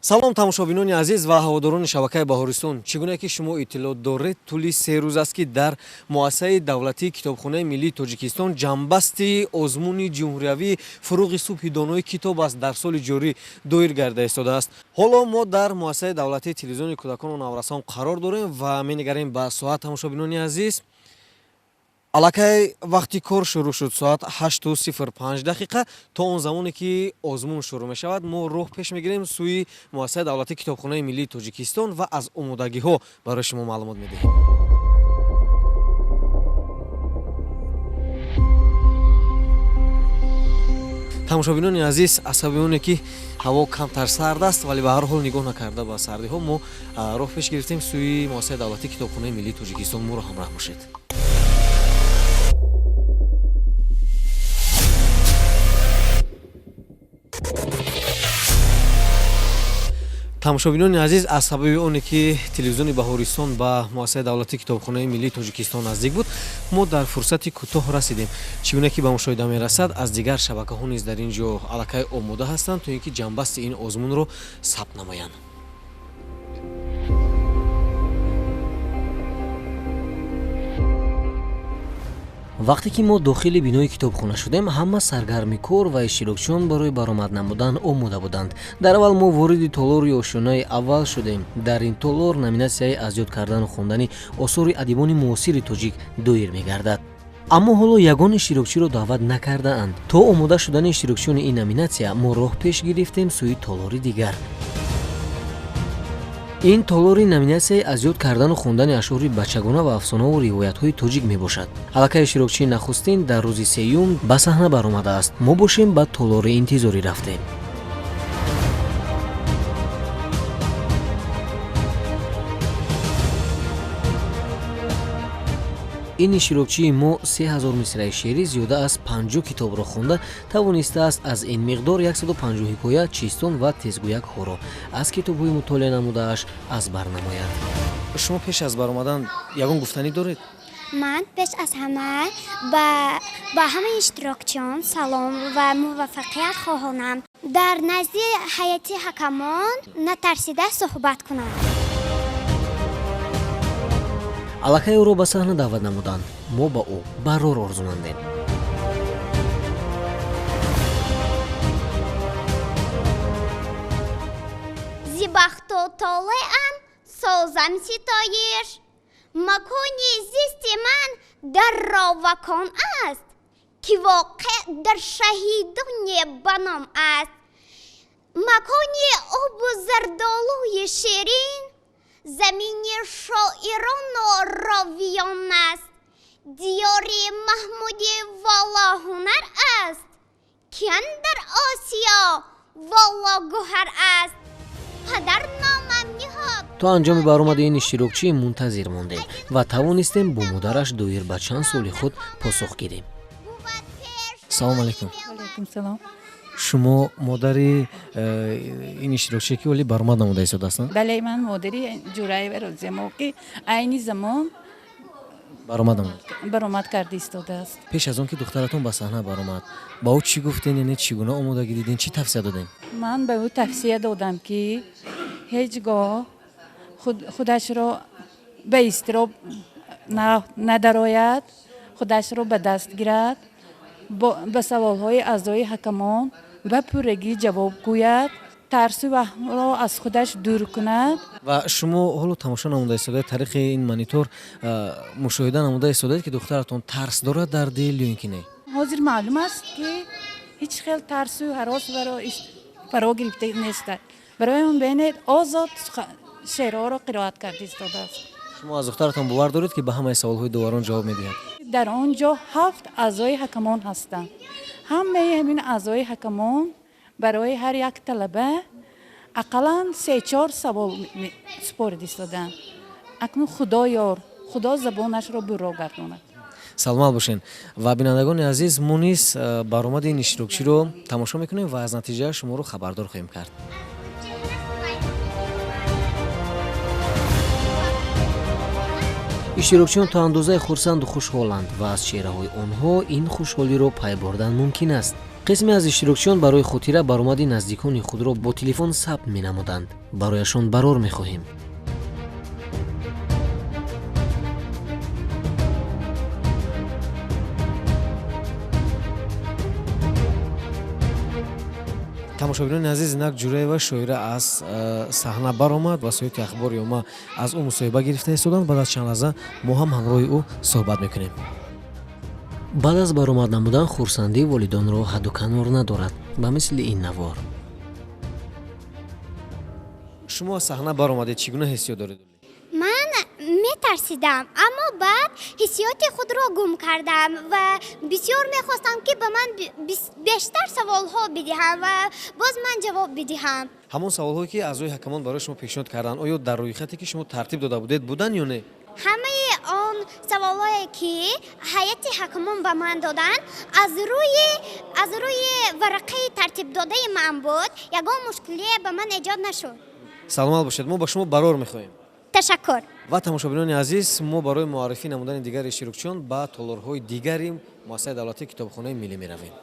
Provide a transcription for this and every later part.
Салом, тамошобинони азиз ва ҳаводорони шабакаи Баҳористон. Чӣ гуна ки шумо иттилоъ доред, тӯли 3 рӯз аст, ки дар муассисаи давлатии Китобхонаи миллии Тоҷикистон ҷамъбасти озмуни ҷумҳуриявии «Фурӯғи субҳи донои китоб аст» дар соли ҷорӣ доир гарда истодааст. Ҳоло мо дар муассисаи давлатии Телевизиони кӯдакону наврасон қарор дорем ва менигарем ба соат. Тамошобинони азиз, аллакай вақти кор шурӯъ шуд, соат 8:05. То он замоне ки озмун шурӯъ мешавад, мо роҳ пеш мегирем сӯи муассисаи давлатии Китобхонаи миллии Тоҷикистон ва аз омодагиҳо барои шумо маълумот медиҳем. Тамошобинони азиз, аз сабаби оне ки ҳаво камтар сард аст, вале ба ҳар ҳол, нигоҳ накарда ба сардиҳо, мо роҳ пеш гирифтем сӯи муассисаи давлатии Китобхонаи миллии Тоҷикистон. Моро ҳамроҳ бошед. Тамошобинони азиз, аз сабаби оне ки телевизиони Баҳористон ба муассисаи давлатии Китобхонаи миллии Тоҷикистон наздик буд, мо дар фурсати кӯтоҳ расидем. Чӣ гуна ки ба мушоҳида мерасад, аз дигар шабакаҳо низ дар ин ҷо аллакай омода ҳастанд, то ин ки ҷамъбасти ин озмунро сабт намоянд. Вақте ки мо дохили бинои китобхона шудем, ҳама саргарми кор ва иштирокчиён барои баромад намудан омода буданд. Дар аввал мо вориди толори ошёнаи аввал шудем. Дар ин толор номинатсияи аз ёд кардану хондани осори адибони муосири тоҷик доир мегардад, аммо ҳоло ягон иштирокчиро даъват накардаанд. То омода шудани иштирокчиёни ин номинатсия, мо роҳ пеш гирифтем сӯи толори дигар. Ин толори номинатсияи аз ёд кардану хондани ашъори бачагона ва афсонаву ривоятҳои тоҷик мебошад. Аллакай иштирокчии нахустин дар рӯзи сеюм ба саҳна баромадааст. Мо бошем, ба толори интизорӣ рафтем. Ин иштирокчии мо 3000 мисраи шеърӣ, зиёда аз 50 китобро хонда тавонистааст. Аз ин миқдор 150 ҳикоя, чистон ва тезгӯякҳоро аз китобҳои мутолиа намудааш аз бар намояд. Шумо пеш аз баромадан ягон гуфтанӣ доред? Ман пеш аз ҳама ба ҳамаи иштирокчиён салом ва муваффақият хоҳонам. Дар назди ҳайати ҳакамон натарсида суҳбат кунам. Аллакай ӯро ба саҳна даъват намуданд. Мо ба ӯ барор орзумандем. Зи бахту толеам созам ситоиш, макони зисти ман дар Ровакон аст, ки воқеъ дар шаҳидоне ба ном аст. Макони обу зардолуи ширин, замини шоирону ровиён аст. Диёри Маҳмуди волоҳунар аст, ки андар Осиё вологӯҳар аст. Падар номам ниҳод. То анҷоми баромади ин иштирокчӣ мунтазир мондем ва тавонистем бо модараш доир ба чанд суоли худ посух гирем. Бувад пеш. Салому алайкум. Алайкум салом. Шумо модари ин иштирокчие, ки ҳоли баромад намуда истодаастанд? Бале, ман модари Ҷураева Розиямо, ки айни замон баромад намуда баромад карда истодааст. Пеш аз он ки духтаратон ба саҳна баромад, ба ӯ чӣ гуфтен, яъне чӣ гуна омодагӣ диден, чӣ тавсия додем? Ман ба ӯ тавсия додам, ки ҳеҷ гоҳ худашро ба изтироб надарояд, худашро ба даст гирад, ба саволҳои аъзои ҳакамон ба пуррагӣ ҷавоб гӯяд, тарсу ваҳмро аз худаш дур кунад. Ва шумо ҳоло тамошо намуда истодаед тариқи ин монитор, мушоҳида намуда истодаед, ки духтаратон тарс дорад дар дил ё ин ки не? Ҳозир маълум аст, ки ҳеҷ хел тарсу ҳарос фаро гирифта нест. Барои он бинед, озод шеърҳоро қироат карда истодааст. Шумо аз духтаратон бовар доред, ки ба ҳамаи саволҳои доварон ҷавоб медиҳад? Дар он ҷо ҳафт аъзои ҳакамон ҳастанд. Ҳамаи ҳамин аъзои ҳакамон барои ҳар як талаба ақаллан се-чор савол супорида истодаанд. Акнун Худо ёр, Худо забонашро бурро гардонад. Саломат бошед. Ва бинандагони азиз, мо низ баромади ин иштирокчиро тамошо мекунем ва аз натиҷа шуморо хабардор хоҳем кард. Иштирокчиён то андозае хурсанду хушҳоланд ва аз чеҳраҳои онҳо ин хушҳолиро пай бурдан мумкин аст. Қисме аз иштирокчиён барои хотира баромади наздикони худро бо телефон сабт менамуданд. Барояшон барор мехоҳем. Тамошобинони азиз, инак Ҷураева Шоира аз саҳна баромад ва соити Ахбори Омма аз ӯ мусоҳиба гирифта истоданд. Баъд аз чанд лаҳза мо ҳам ҳамроҳи ӯ суҳбат мекунем. Баъд аз баромад намудан хурсандии волидонро ҳадду канор надорад, ба мисли ин навор. Шумо аз саҳна баромадед, чӣ гуна ҳиссиёт доред? Ман метарсидам, аммо баъд ҳиссиёти худро гум кардам ва бисёр мехостам, ки ба ман бештар саволҳо бидиҳам ва боз ман ҷавоб бидиҳам. Ҳамон саволҳое, ки аъзои ҳакамон барои шумо пешниҳод карданд, оё дар рӯйхате, ки шумо тартиб дода будед, буданд ё не? Ҳамаи он саволҳое, ки ҳайати ҳакамон ба ман доданд, аз рӯи варақаи тартибдодаи ман буд. Ягон мушкилие ба ман эҷод нашуд. Саломат бошед, мо ба шумо барор мехоҳем. Ташаккур. Ва тамошобинони азиз, мо барои муаррифӣ намудани дигар иштирокчиён ба толорҳои дигари муассисаи давлатии Китобхонаи миллӣ меравем.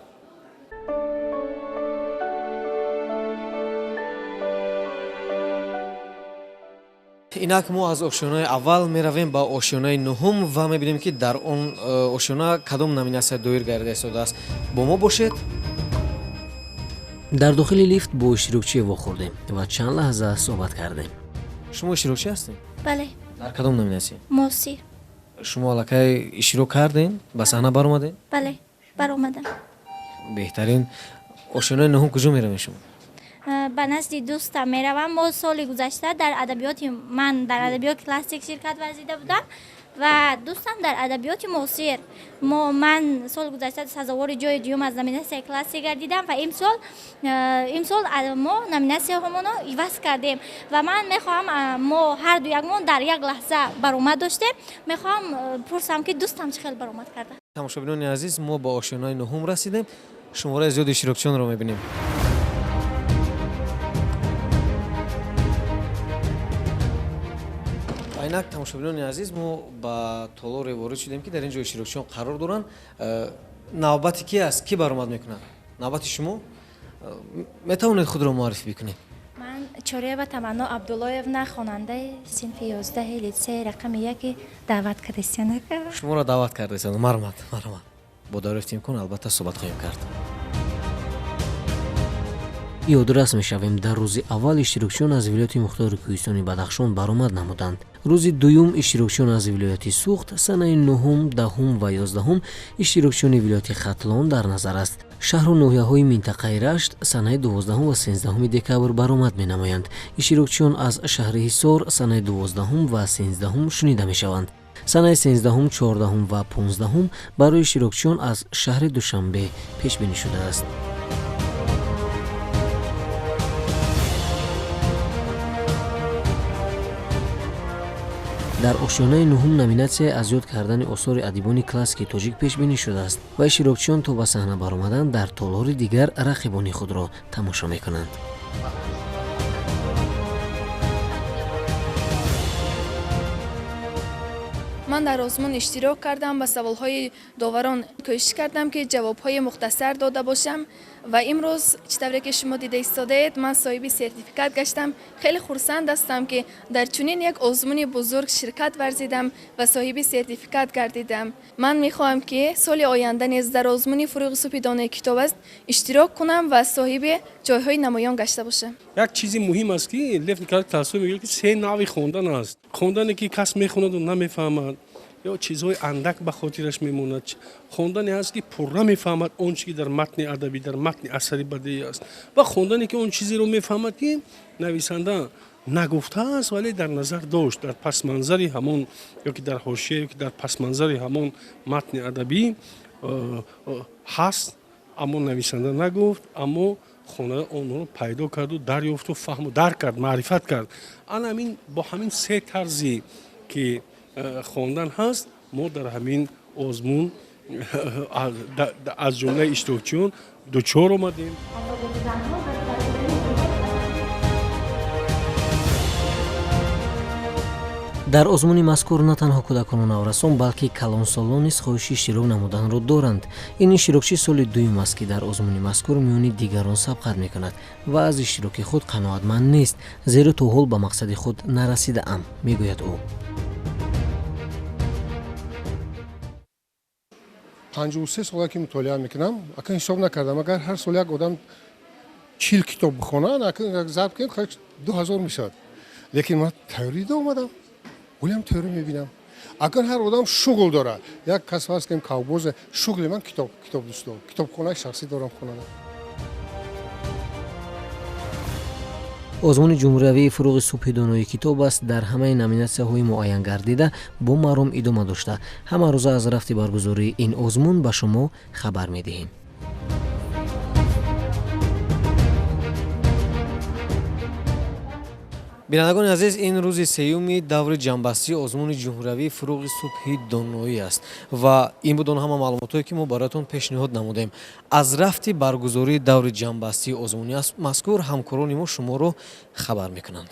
Инак мо аз ошёнаи аввал меравем ба ошёнаи нуҳум ва мебинем, ки дар он ошёна кадом номинатсия доир гардида истодааст. Бо мо бошед. Дар дохили лифт бо иштирокчие вохӯрдем ва чанд лаҳза суҳбат кардем. Шумо иштирокчӣ ҳастед? Бале. Дар кадом номинатсия? Муосир. Шумо аллакай иштирок кардем, ба саҳна баромадем? Бале, баромадам. Беҳтарин. Ошёнаи нуҳум куҷо меравем шумо? Ба назди дӯстам меравам. Мо соли гузашта дар адабиёти, ман дар адабиёти классик ширкат варзида будам ва дӯстам дар адабиёти муосир. Мо, ман соли гузашта сазовори ҷои дуюм аз номинатсияи классик гардидам ва имсол мо номинатсияҳомоно иваз кардем ва ман мехоҳам, мо ҳар дуякмон дар як лаҳза баромад доштем, мехоҳам пурсам, ки дӯстам чӣ хел баромад карда. Тамошобинони азиз, мо ба ошёнаи нуҳум расидем, шумораи зиёди иштирокчиёнро мебинем. Инак, тамошобинони азиз, мо ба толоре ворид шудем, ки дар ин ҷо иштирокчиён қарор доранд. Навбати ки аст? Кӣ баромад мекунад? Навбати шумо. Метавонед худро муаррифӣ бикунед? Ман Чориева Таманно Абдуллоевна, хонандаи синфи 11-и литсеи рақами яки, даъват кардистянака. Шуморо даъват кардастанд. Марҳамат, марҳамат. Бо дарёфти имкон албатта суҳбат хоҳем кард. Ёдрас мешавем, дар рӯзи аввал иштирокчиён аз вилояти мухтори кӯҳистони Бадахшон баромад намуданд. Рӯзи дуюм иштирокчиён аз вилояти Суғд, санаи нуҳум, даҳум ва 11-ум иштирокчиёни вилояти Хатлон дар назар аст. Шаҳру ноҳияҳои минтақаи Рашт санаи 12-ум ва 13-уми декабр баромад менамоянд. Иштирокчиён аз шаҳри Ҳисор санаи 12-ум ва 13-ум шунида мешаванд. Санаи 13-ум, 14-ум ва 15-ум барои иштирокчиён аз шаҳри Душанбе пешбинӣ шудааст. Дар ошёнаи нуҳум номинатсияи аз ёд кардани осори адибони классики тоҷик пешбинӣ шудааст ва иштирокчиён то ба саҳна баромадан дар толори дигар рақибони худро тамошо мекунанд. Ман дар озмун иштирок кардам, ба саволҳои доварон кӯшиш кардам, ки ҷавобҳои мухтасар дода бошам ва имрӯз, чӣ тавре ки шумо дида истодаед, ман соҳиби сертификат гаштам. Хеле хурсанд ҳастам, ки дар чунин як озмуни бузург ширкат варзидам ва соҳиби сертификат гардидам. Ман мехоҳам, ки соли оянда низ дар озмуни «Фурӯғи субҳи донои китоб аст» иштирок кунам ва соҳиби ҷойҳои намоён гашта бошам. Як чизи муҳим аст, ки Лев Николаевич Толстой мегӯяд, ки се навъи хондан аст: хондане, ки кас мехонаду намефаҳмад ё чизҳои андак ба хотираш мемонад, хондане ҳаст, ки пурра мефаҳмад он чи ки дар матни адабӣ, дар матни асари бадеӣ аст, ва хондане, ки он чизеро мефаҳмад, ки нависанда нагуфтааст, вале дар назар дошт, дар пасманзари ҳамон ё ки дар ҳошия ё ки дар пасманзари ҳамон матни адабӣ ҳаст, аммо нависанда нагуфт, аммо хонанда онро пайдо карду дарёфту фаҳму дарк кард, маърифат кард. Ана ҳамин, бо ҳамин се тарзи ки хондан ҳаст, мо дар ҳамин озмун аз ҷумлаи иштирокчиён дучор омадем. Дар озмуни мазкур на танҳо кӯдакону наврасон, балки калонсолон низ хоҳиши иштирок намуданро доранд. Ин иштирокчӣ соли дуюм аст, ки дар озмуни мазкур миёни дигарон сабқат мекунад ва аз иштироки худ қаноатманд нест, зеро то ҳол ба мақсади худ нарасидаам, мегӯяд ӯ. 53 сола ки мутолиа мекунам, акн ҳисоб накардам, агар ҳар сол як одам 40 китоб бихонад, акн зарб кунед, 2000 мешавад. Лекин ман тайёрӣ дида омадам, ҳолиам тайёрӣ мебинам. Агар ҳар одам шуғл дорад, як кас фарз кунем кавбозе, шуғли ман китоб, китоб дӯст дорам, китобхонаи шахсӣ дорам хонада. Озмуни ҷумҳуриявии «Фурӯғи субҳи донои китоб аст» дар ҳамаи номинатсияҳои муайян гардида бо маром идома дошта, ҳама рӯза аз рафти баргузории ин озмун ба шумо хабар медиҳем. Бинандагони азиз, ин рӯзи сеюми даври ҷамъбастии озмуни ҷумҳуриявии «Фурӯғи субҳи доноӣ» аст ва ин буд он ҳама маълумотҳое, ки мо бароятон пешниҳод намудем. Аз рафти баргузории даври ҷамъбастии озмуни мазкур ҳамкорони мо шуморо хабар мекунанд.